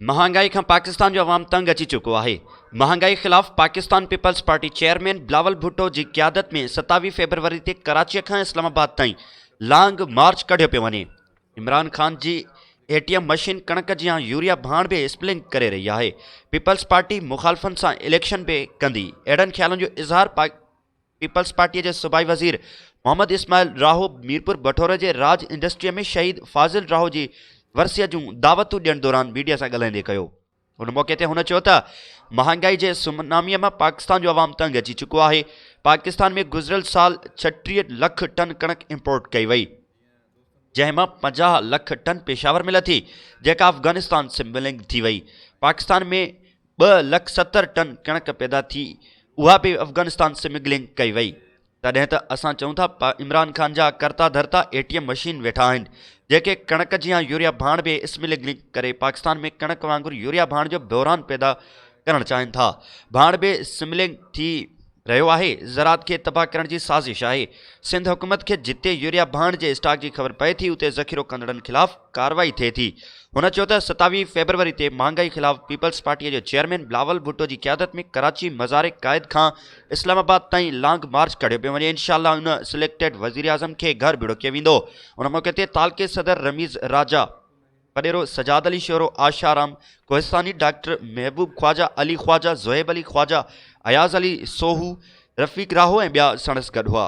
مهانگائي کان پاڪستان جو عوام تنگ اچي چڪو آهي، مهانگائي خلاف Pakistan Peoples Party chairman Bilawal Bhutto جي قيادت ۾ 27 فيبروري تي ڪراچي کان اسلام آباد تائين لانگ مارچ ڪڍيو پيو وڃي، عمران خان جي اي ٽي ايم مشين ڪڻڪ جيان يوريا ڀاڻ به اسپلنگ ڪري رهي آهي، پيپلز پارٽي مخالفن سان اليڪشن به ڪندي، اهڙن خيالن جو اظهار پيپلز پارٽيء جي صوبائي وزير محمد اسماعيل راهو ميرپور بٺوري جي راج انڊسٽريء ۾ شهيد فاضل راهو جي ورسيء جون دعوتون ڏيڻ دوران ميڊيا سان ڳالهائيندي ڪيو. ان موقعي تي هن چيو ته مهانگائي جي سوناميء مان پاڪستان جو عوام تنگ اچي چڪو آهي، پاڪستان ۾ گذريل سال 36 لک ٽن ڪڻڪ امپورٽ ڪئي وئي، جنهن مان 50 لک ٽن پشاور ۾ لٿي، جيڪا افغانستان سمگلنگ ٿي وئي، پاڪستان ۾ ٻه لک 70 ٽن ڪڻڪ پيدا ٿي اها به افغانستان سمگلنگ ڪئي وئي تڏهن ته اسان چئون ٿا عمران خان جا ڪرتا ڌرتا اي ٽي ايم مشين ويٺا آهن جيڪي ڪڻڪ جيان يوريا ڀاڻ به اسملگلنگ ڪري پاڪستان ۾ ڪڻڪ وانگر يوريا ڀاڻ جو بحران پيدا ڪرڻ چاهين ٿا ڀاڻ به سملنگ ٿي رهيو آهي، زراعت کي تباهه ڪرڻ جي سازش آهي، سنڌ حڪومت کي جتي يوريا ڀاڻ جي اسٽاڪ جي خبر پئي ٿي اتي ذخيرو ڪندڙن خلاف ڪارروائي ٿئي ٿي. هن چيو ته 27 فيبروري تي مهانگائي خلاف پيپلز پارٽي جو چيئرمين بلاول ڀٽو جي قيادت ۾ ڪراچي مزار قائد کان اسلام آباد تائين لانگ مارچ ڪڍيو پيو وڃي انشاء الله ان سليڪٽيڊ وزيراعظم کي گهر ڀيڙو ڪيو ويندو. ان موقعي تي تعلقي صدر رميز راجا، وڏيرو سجاد علي شورو، آشا رام ڪوهستاني، ڊاڪٽر محبوب خواجه، علي خواجه، زوهيب علي خواجه، اياز علي سوهو، رفيق راهو ۽ ٻيا ساڻس گڏ هئا.